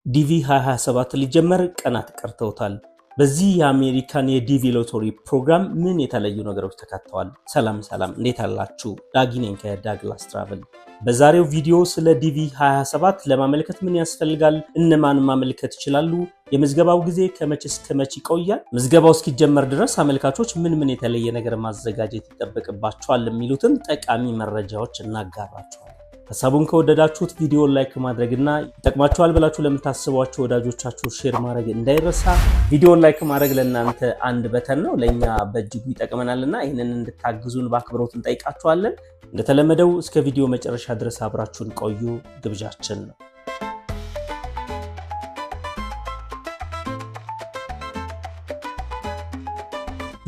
ዲቪ 2027 ሊጀመር ቀናት ቀርተውታል። በዚህ የአሜሪካን የዲቪ ሎተሪ ፕሮግራም ምን የተለዩ ነገሮች ተካተዋል? ሰላም ሰላም፣ እንዴት አላችሁ? ዳጊ ነኝ ከዳግላስ ትራቭል። በዛሬው ቪዲዮ ስለ ዲቪ 2027 ለማመልከት ምን ያስፈልጋል፣ እነማን ማመልከት ይችላሉ፣ የምዝገባው ጊዜ ከመቼ እስከ መቼ ይቆያል፣ ምዝገባው እስኪጀመር ድረስ አመልካቾች ምን ምን የተለየ ነገር ማዘጋጀት ይጠበቅባቸዋል የሚሉትን ጠቃሚ መረጃዎች እናጋራቸዋል። ሀሳቡን ከወደዳችሁት ቪዲዮ like ማድረግና ይጠቅማችኋል ብላችሁ ለምታስቧቸው ወዳጆቻችሁ share ማድረግ እንዳይረሳ። ቪዲዮን like ማድረግ ለእናንተ አንድ button ነው፣ ለእኛ በእጅጉ ይጠቅመናልና ይህንን እንድታግዙን በአክብሮት እንጠይቃችኋለን። እንደተለመደው እስከ ቪዲዮ መጨረሻ ድረስ አብራችሁን ቆዩ ግብዣችን ነው።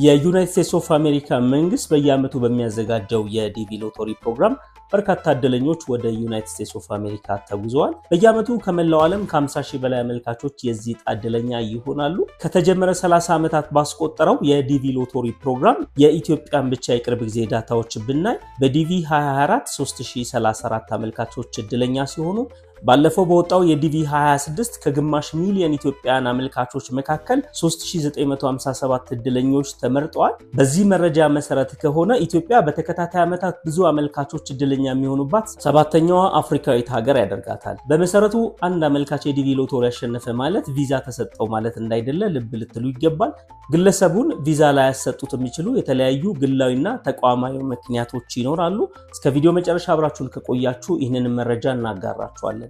የዩናይትድ ስቴትስ ኦፍ አሜሪካ መንግስት በየዓመቱ በሚያዘጋጀው የዲቪ ሎተሪ ፕሮግራም በርካታ እድለኞች ወደ ዩናይትድ ስቴትስ ኦፍ አሜሪካ ተጉዘዋል። በየዓመቱ ከመላው ዓለም ከ50 ሺህ በላይ አመልካቾች የዚህ ዕጣ እድለኛ ይሆናሉ። ከተጀመረ 30 ዓመታት ባስቆጠረው የዲቪ ሎተሪ ፕሮግራም የኢትዮጵያን ብቻ የቅርብ ጊዜ data ዎች ብናይ በዲቪ 2024 3034 አመልካቾች እድለኛ ሲሆኑ፣ ባለፈው በወጣው የዲቪ 26 ከግማሽ ሚሊዮን ኢትዮጵያውያን አመልካቾች መካከል 3957 እድለኞች ተመርጠዋል። በዚህ መረጃ መሰረት ከሆነ ኢትዮጵያ በተከታታይ ዓመታት ብዙ አመልካቾች እድለኛ የሚሆኑባት ሰባተኛዋ አፍሪካዊት ሀገር ያደርጋታል። በመሰረቱ አንድ አመልካች የዲቪ ሎተሪ ያሸነፈ ማለት ቪዛ ተሰጠው ማለት እንዳይደለ ልብ ልትሉ ይገባል። ግለሰቡን ቪዛ ላያሰጡት የሚችሉ የተለያዩ ግላዊና ተቋማዊ ምክንያቶች ይኖራሉ። እስከ ቪዲዮ መጨረሻ አብራችሁን ከቆያችሁ ይህንን መረጃ እናጋራችኋለን።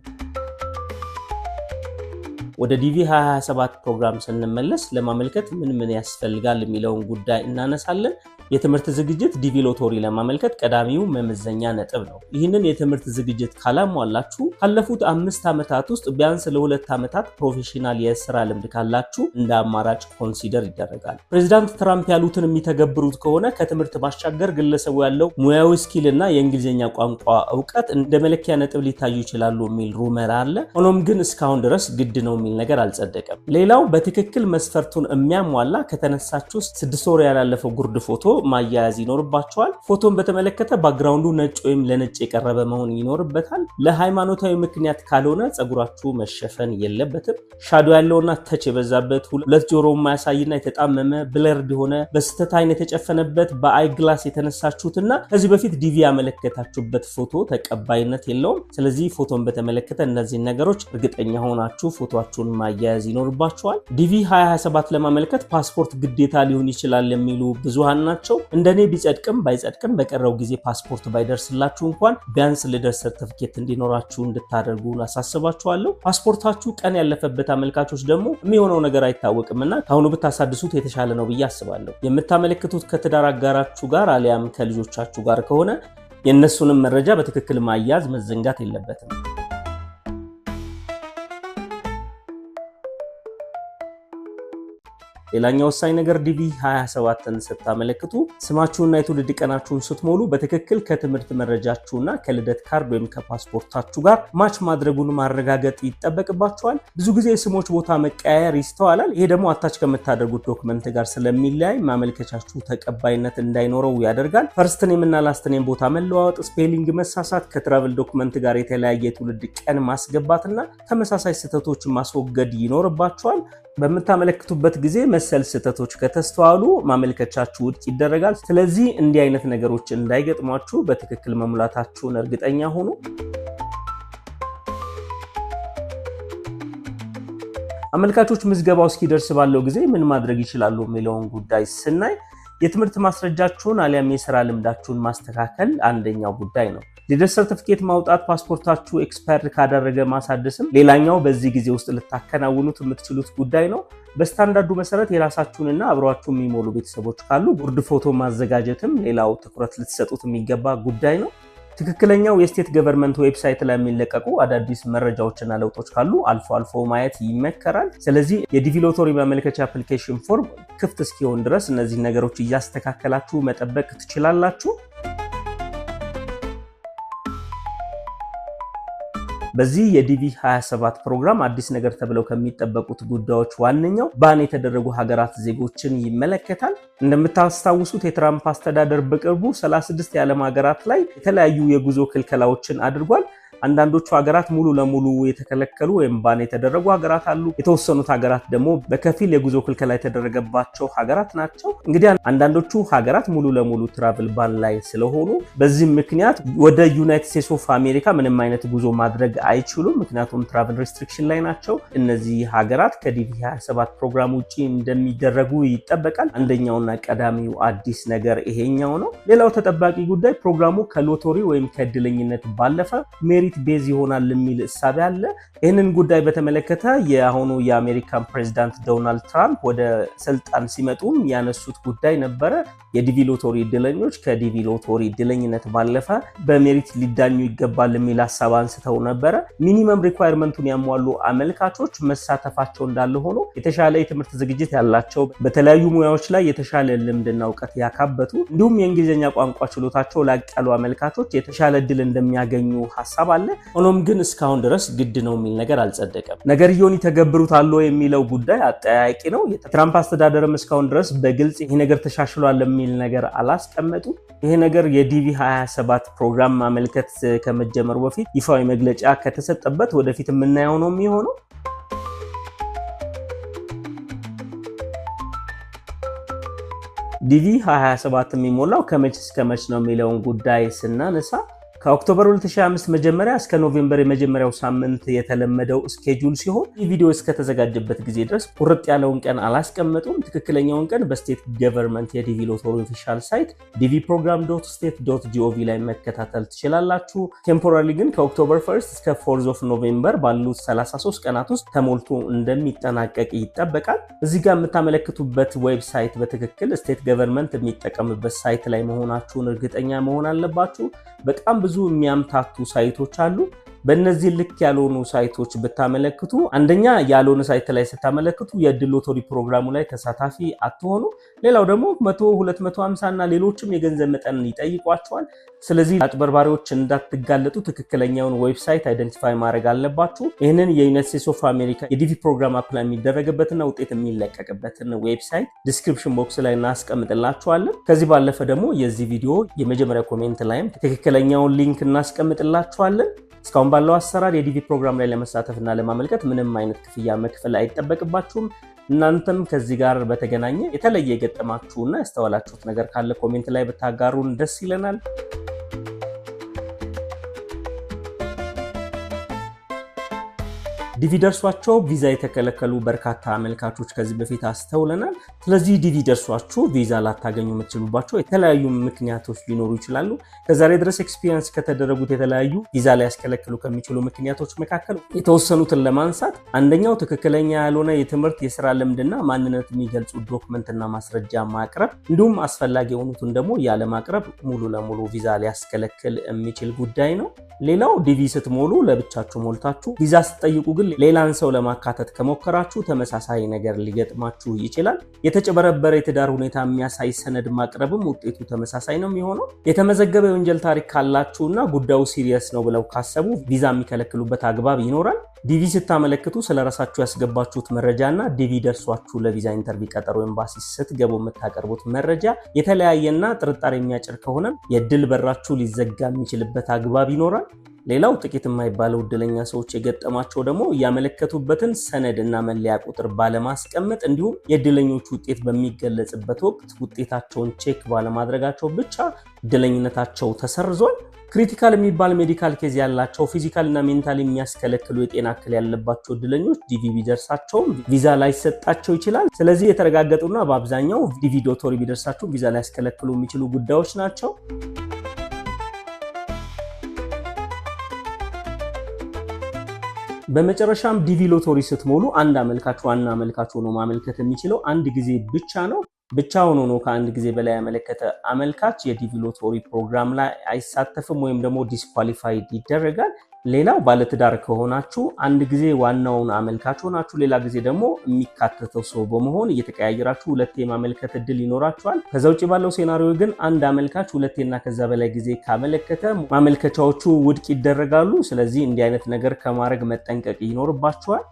ወደ ዲቪ 2027 ፕሮግራም ስንመለስ ለማመልከት ምን ምን ያስፈልጋል የሚለውን ጉዳይ እናነሳለን። የትምህርት ዝግጅት ዲቪ ሎተሪ ለማመልከት ቀዳሚው መመዘኛ ነጥብ ነው። ይህንን የትምህርት ዝግጅት ካላሟላችሁ፣ ካለፉት 5 ዓመታት ውስጥ ቢያንስ ለ2 ዓመታት professional የስራ ልምድ ካላችሁ እንደ አማራጭ consider ይደረጋል። ፕሬዚዳንት ትራምፕ ያሉትን የሚተገብሩት ከሆነ ከትምህርት ባሻገር ግለሰቡ ያለው ሙያዊ skill እና የእንግሊዝኛ ቋንቋ እውቀት እንደ መለኪያ ነጥብ ሊታዩ ይችላሉ የሚል rumor አለ። ሆኖም ግን እስካሁን ድረስ ግድ ነው የሚል ነገር አልጸደቀም። ሌላው በትክክል መስፈርቱን የሚያሟላ ከተነሳችሁ 6 ወር ያላለፈው ጉርድ ፎቶ ማያያዝ ይኖርባችኋል። ፎቶን በተመለከተ background ኡ ነጭ ወይም ለነጭ የቀረበ መሆን ይኖርበታል። ለሃይማኖታዊ ምክንያት ካልሆነ ፀጉራችሁ መሸፈን የለበትም። Shadow ያለውና touch የበዛበት፣ ሁለት ጆሮ የማያሳይና የተጣመመ፣ blurred የሆነ፣ በስህተት አይን የተጨፈነበት፣ በ eye glass የተነሳችሁትና ከዚህ በፊት ዲቪ ያመለከታችሁበት ፎቶ ተቀባይነት የለውም። ስለዚህ ፎቶን በተመለከተ እነዚህን ነገሮች እርግጠኛ ሆናችሁ ፎቶአችሁን ማያያዝ ይኖርባችኋል። ዲቪ 2027 ለማመልከት ፓስፖርት ግዴታ ሊሆን ይችላል የሚሉ ብዙሃን ናቸው። እንደኔ ቢጸድቅም ባይጸድቅም በቀረው ጊዜ ፓስፖርት ባይደርስላችሁ እንኳን ቢያንስ ልደት ሰርተፍኬት እንዲኖራችሁ እንድታደርጉ አሳስባችኋለሁ። ፓስፖርታችሁ ቀን ያለፈበት አመልካቾች ደግሞ የሚሆነው ነገር አይታወቅምና ከአሁኑ ብታሳድሱት የተሻለ ነው ብዬ አስባለሁ። የምታመለክቱት ከትዳር አጋራችሁ ጋር አሊያም ከልጆቻችሁ ጋር ከሆነ የእነሱንም መረጃ በትክክል ማያያዝ መዘንጋት የለበትም። ሌላኛው ወሳኝ ነገር ዲቪ 27ን ስታመለክቱ ስማችሁና የትውልድ ቀናችሁን ስትሞሉ በትክክል ከትምህርት መረጃችሁና ከልደት ካርድ ወይም ከፓስፖርታችሁ ጋር match ማድረጉን ማረጋገጥ ይጠበቅባችኋል። ብዙ ጊዜ የስሞች ቦታ መቀያየር ይስተዋላል። ይሄ ደግሞ attach ከምታደርጉት document ጋር ስለሚለያይ ማመልከቻችሁ ተቀባይነት እንዳይኖረው ያደርጋል። First name እና last name ቦታ መለዋወጥ፣ spelling መሳሳት፣ ከ travel document ጋር የተለያየ የትውልድ ቀን ማስገባትና ተመሳሳይ ስህተቶች ማስወገድ ይኖርባችኋል። በምታመለክቱበት ጊዜ መሰል ስህተቶች ከተስተዋሉ ማመልከቻችሁ ውድቅ ይደረጋል። ስለዚህ እንዲህ አይነት ነገሮች እንዳይገጥሟችሁ በትክክል መሙላታችሁን እርግጠኛ ሁኑ። አመልካቾች ምዝገባው እስኪደርስ ባለው ጊዜ ምን ማድረግ ይችላሉ የሚለውን ጉዳይ ስናይ የትምህርት ማስረጃችሁን አሊያም የስራ ልምዳችሁን ማስተካከል አንደኛው ጉዳይ ነው። ልደት ሰርቲፊኬት ማውጣት፣ ፓስፖርታችሁ expired ካደረገ ማሳደስም ሌላኛው በዚህ ጊዜ ውስጥ ልታከናውኑት የምትችሉት ጉዳይ ነው። በስታንዳርዱ መሰረት የራሳችሁንና አብሯችሁ የሚሞሉ ቤተሰቦች ካሉ ጉርድ ፎቶ ማዘጋጀትም ሌላው ትኩረት ልትሰጡት የሚገባ ጉዳይ ነው። ትክክለኛው የ state government website ላይ የሚለቀቁ አዳዲስ መረጃዎችና ለውጦች ካሉ አልፎ አልፎ ማየት ይመከራል። ስለዚህ የዲቪ ሎተሪ ማመልከቻ application form ክፍት እስኪሆን ድረስ እነዚህ ነገሮች እያስተካከላችሁ መጠበቅ ትችላላችሁ። በዚህ የዲቪ 27 ፕሮግራም አዲስ ነገር ተብለው ከሚጠበቁት ጉዳዮች ዋነኛው ban የተደረጉ ሀገራት ዜጎችን ይመለከታል። እንደምታስታውሱት የትራምፕ አስተዳደር በቅርቡ 36 የዓለም ሀገራት ላይ የተለያዩ የጉዞ ክልከላዎችን አድርጓል። አንዳንዶቹ ሀገራት ሙሉ ለሙሉ የተከለከሉ ወይም ban የተደረጉ ሀገራት አሉ። የተወሰኑት ሀገራት ደግሞ በከፊል የጉዞ ክልከላ የተደረገባቸው ሀገራት ናቸው። እንግዲህ አንዳንዶቹ ሀገራት ሙሉ ለሙሉ travel ban ላይ ስለሆኑ በዚህም ምክንያት ወደ United States of America ምንም አይነት ጉዞ ማድረግ አይችሉም። ምክንያቱም travel restriction ላይ ናቸው። እነዚህ ሀገራት ከ DV 27 ፕሮግራም ውጭ እንደሚደረጉ ይጠበቃል። አንደኛውና ቀዳሚው አዲስ ነገር ይሄኛው ነው። ሌላው ተጠባቂ ጉዳይ ፕሮግራሙ ከሎተሪ ወይም ከእድለኝነት ባለፈ merit base ይሆናል የሚል እሳቤ አለ። ይህንን ጉዳይ በተመለከተ የአሁኑ የአሜሪካን ፕሬዚዳንት ዶናልድ ትራምፕ ወደ ስልጣን ሲመጡም ያነሱት ጉዳይ ነበረ። የ DV ሎተሪ እድለኞች ከ DV ሎተሪ እድለኝነት ባለፈ በ merit ሊዳኙ ይገባል የሚል ሀሳብ አንስተው ነበረ። Minimum requirement ኡን ያሟሉ አመልካቾች መሳተፋቸው እንዳለ ሆኖ የተሻለ የትምህርት ዝግጅት ያላቸው፣ በተለያዩ ሙያዎች ላይ የተሻለ ልምድና እውቀት ያካበቱ እንዲሁም የእንግሊዝኛ ቋንቋ ችሎታቸው ላቅ ያሉ አመልካቾች የተሻለ እድል እንደሚያገኙ ሀሳብ አለ። ሆኖም ግን እስካሁን ድረስ ግድ ነው የሚል ነገር አልጸደቀም። ነገርየውን ይተገብሩታል የሚለው ጉዳይ አጠያያቂ ነው። የትራምፕ አስተዳደርም እስካሁን ድረስ በግልጽ ይሄ ነገር ተሻሽሏል የሚል ነገር አላስቀመጡም። ይሄ ነገር የ DV 27 ፕሮግራም ማመልከት ከመጀመሩ በፊት ይፋዊ መግለጫ ከተሰጠበት ወደፊት የምናየው ነው የሚሆነው። DV 27 የሚሞላው ከመች እስከ መች ነው የሚለውን ጉዳይ ስናነሳ ከ October 2025 መጀመሪያ እስከ November የመጀመሪያው ሳምንት የተለመደው schedule ሲሆን ይህ ቪዲዮ እስከተዘጋጀበት ጊዜ ድረስ ቁርጥ ያለውን ቀን አላስቀመጡም። ትክክለኛውን ቀን በ state government የ DV ሎተሪ official site dvprogram.state.gov ላይ መከታተል ትችላላችሁ። Temporary ግን ከ October 1 እስከ 4 of November ባሉት 33 ቀናት ውስጥ ተሞልቶ እንደሚጠናቀቅ ይጠበቃል። እዚህ ጋር የምታመለክቱበት website በትክክል state government የሚጠቀምበት site ላይ መሆናችሁን እርግጠኛ መሆን አለባችሁ። በጣም ብዙ የሚያምታቱ site ኦች አሉ። በእነዚህ ልክ ያልሆኑ site ኦች ብታመለክቱ፣ አንደኛ ያልሆነ site ላይ ስታመለክቱ የእድል ሎተሪ ፕሮግራሙ ላይ ተሳታፊ አትሆኑ። ሌላው ደግሞ 100፣ 250 እና ሌሎችም የገንዘብ መጠን ይጠይቋቸዋል። ስለዚህ አጭበርባሪዎች እንዳትጋለጡ ትክክለኛውን website identify ማድረግ አለባችሁ። ይህንን የ United States of America የ DV ፕሮግራም apply የሚደረግበትና ውጤት የሚለቀቅበትን website description box ላይ እናስቀምጥላችኋለን። ከዚህ ባለፈ ደግሞ የዚህ ቪዲዮ የመጀመሪያ comment ላይም ትክክለኛውን link እናስቀምጥላችኋለን። እስካሁን ባለው አሰራር የ DV ፕሮግራም ላይ ለመሳተፍ እና ለማመልከት ምንም አይነት ክፍያ መክፈል አይጠበቅባችሁም። እናንተም ከዚህ ጋር በተገናኘ የተለየ የገጠማችሁና ያስተዋላችሁት ነገር ካለ comment ላይ ብታጋሩን ደስ ይለናል። DV ደርሷቸው ቪዛ የተከለከሉ በርካታ አመልካቾች ከዚህ በፊት አስተውለናል። ስለዚህ DV ደርሷችሁ ቪዛ ላታገኙ የምትችሉባቸው የተለያዩ ምክንያቶች ሊኖሩ ይችላሉ። ከዛሬ ድረስ experience ከተደረጉት የተለያዩ ቪዛ ሊያስከለክሉ ከሚችሉ ምክንያቶች መካከል የተወሰኑትን ለማንሳት፣ አንደኛው ትክክለኛ ያልሆነ የትምህርት፣ የስራ ልምድና ማንነት የሚገልጹ document ና ማስረጃ ማቅረብ እንዲሁም አስፈላጊ የሆኑትን ደግሞ ያለማቅረብ ሙሉ ለሙሉ ቪዛ ሊያስከለክል የሚችል ጉዳይ ነው። ሌላው DV ስትሞሉ ለብቻችሁ ሞልታችሁ ቪዛ ስትጠይቁ ግን ሌላን ሰው ለማካተት ከሞከራችሁ ተመሳሳይ ነገር ሊገጥማችሁ ይችላል። የተጨበረበረ የትዳር ሁኔታ የሚያሳይ ሰነድ ማቅረብም ውጤቱ ተመሳሳይ ነው የሚሆነው። የተመዘገበ የወንጀል ታሪክ ካላችሁና ጉዳዩ serious ነው ብለው ካሰቡ ቪዛ የሚከለክሉበት አግባብ ይኖራል። DV ስታመለክቱ ስለራሳችሁ ያስገባችሁት መረጃና DV ደርሷችሁ ለቪዛ interview ቀጠሮ ኤምባሲ ስትገቡ የምታቀርቡት መረጃ የተለያየና ጥርጣሬ የሚያጭር ከሆነ የእድል በራችሁ ሊዘጋ የሚችልበት አግባብ ይኖራል። ሌላው ጥቂት የማይባለው እድለኛ ሰዎች የገጠማቸው ደግሞ ያመለከቱበትን ሰነድ እና መለያ ቁጥር ባለማስቀመጥ እንዲሁም የእድለኞቹ ውጤት በሚገለጽበት ወቅት ውጤታቸውን check ባለማድረጋቸው ብቻ እድለኝነታቸው ተሰርዟል። Critical የሚባል medical case ያላቸው፣ physical እና mental የሚያስከለክሉ የጤና እክል ያለባቸው እድለኞች DV ቢደርሳቸውም ቪዛ ላይሰጣቸው ይችላል። ስለዚህ የተረጋገጡና በአብዛኛው DV ሎተሪ ቢደርሳቸው ቪዛ ሊያስከለክሉ የሚችሉ ጉዳዮች ናቸው። በመጨረሻም DV ሎተሪ ስትሞሉ አንድ አመልካች ዋና አመልካች ሆኖ ማመልከት የሚችለው አንድ ጊዜ ብቻ ነው። ብቻውን ሆኖ ከአንድ ጊዜ በላይ ያመለከተ አመልካች የ DV ሎተሪ ፕሮግራም ላይ አይሳተፍም ወይም ደግሞ disqualified ይደረጋል። ሌላው ባለትዳር ከሆናችሁ አንድ ጊዜ ዋናውን አመልካች ሆናችሁ ሌላ ጊዜ ደግሞ የሚካተተው ሰው በመሆን እየተቀያየራችሁ ሁለቴ የማመልከት እድል ይኖራችኋል። ከዛ ውጭ ባለው scenario ግን አንድ አመልካች ሁለቴና ከዛ በላይ ጊዜ ካመለከተ ማመልከቻዎቹ ውድቅ ይደረጋሉ። ስለዚህ እንዲህ አይነት ነገር ከማድረግ መጠንቀቅ ይኖርባችኋል።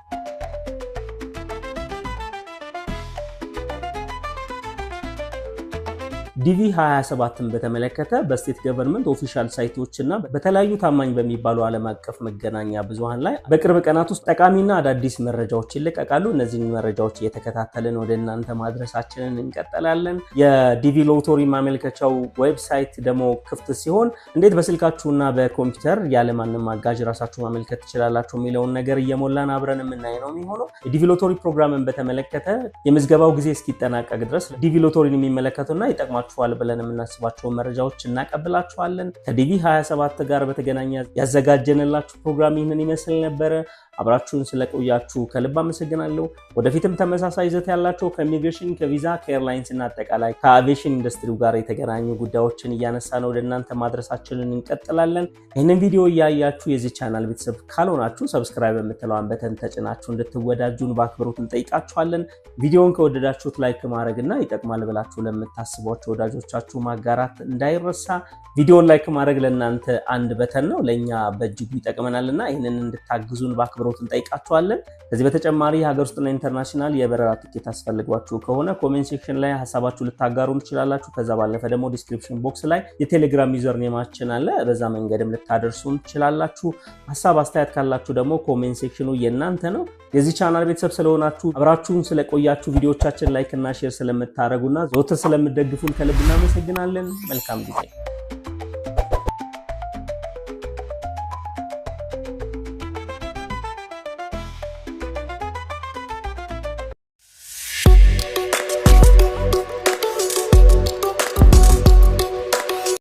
ዲቪ 27ን በተመለከተ በ state government official site ኦች እና በተለያዩ ታማኝ በሚባሉ ዓለም አቀፍ መገናኛ ብዙሃን ላይ በቅርብ ቀናት ውስጥ ጠቃሚና አዳዲስ መረጃዎች ይለቀቃሉ። እነዚህን መረጃዎች እየተከታተልን ወደ እናንተ ማድረሳችንን እንቀጥላለን። የዲቪ ሎተሪ ማመልከቻው website ደግሞ ክፍት ሲሆን እንዴት በስልካችሁና በኮምፒውተር ያለማንም አጋዥ ራሳችሁ ማመልከት ትችላላችሁ የሚለውን ነገር እየሞላን አብረን የምናይ ነው የሚሆነው። የዲቪ ሎተሪ ፕሮግራምን በተመለከተ የምዝገባው ጊዜ እስኪጠናቀቅ ድረስ ዲቪ ሎተሪን የሚመለከቱና ይጠቅማችኋል ብለን የምናስባቸውን መረጃዎች እናቀብላችኋለን። ከዲቪ 27 ጋር በተገናኘ ያዘጋጀንላችሁ ፕሮግራም ይህንን ይመስል ነበረ። አብራችሁን ስለቆያችሁ ከልብ አመሰግናለሁ። ወደፊትም ተመሳሳይ ይዘት ያላቸው ከኢሚግሬሽን፣ ከቪዛ፣ ከ airlines እና አጠቃላይ ከአቪዬሽን ኢንዱስትሪው ጋር የተገናኙ ጉዳዮችን እያነሳን ወደ እናንተ ማድረሳችንን እንቀጥላለን። ይህንን ቪዲዮ እያያችሁ የዚህ ቻናል ቤተሰብ ካልሆናችሁ subscribe የምትለዋን button ተጭናችሁ እንድትወዳጁን በአክብሮት እንጠይቃችኋለን። ቪዲዮውን ከወደዳችሁት like ማድረግና ይጠቅማል ብላችሁ ለምታስቧቸው ወዳጆቻችሁ ማጋራት እንዳይረሳ። ቪዲዮን like ማድረግ ለእናንተ አንድ button ነው፣ ለእኛ በእጅጉ ይጠቅመናልና ይህንን እንድታግዙን በአክብሮት እንጠይቃችኋለን። ከዚህ በተጨማሪ ሀገር ውስጥና international የበረራ ትኬት አስፈልጓችሁ ከሆነ comment section ላይ ሀሳባችሁ ልታጋሩን ትችላላችሁ። ከዛ ባለፈ ደግሞ description box ላይ የቴሌግራም username ኣችን አለ። በዛ መንገድም ልታደርሱን ትችላላችሁ። ሀሳብ አስተያየት ካላችሁ ደግሞ comment section ኑ የእናንተ ነው። የዚህ ቻናል ቤተሰብ ስለሆናችሁ፣ አብራችሁን ስለቆያችሁ፣ ቪዲዮቻችን like እና share ስለምታደርጉና ዘወትር ስለምትደግፉን ከልብ እናመሰግናለን። መልካም ጊዜ።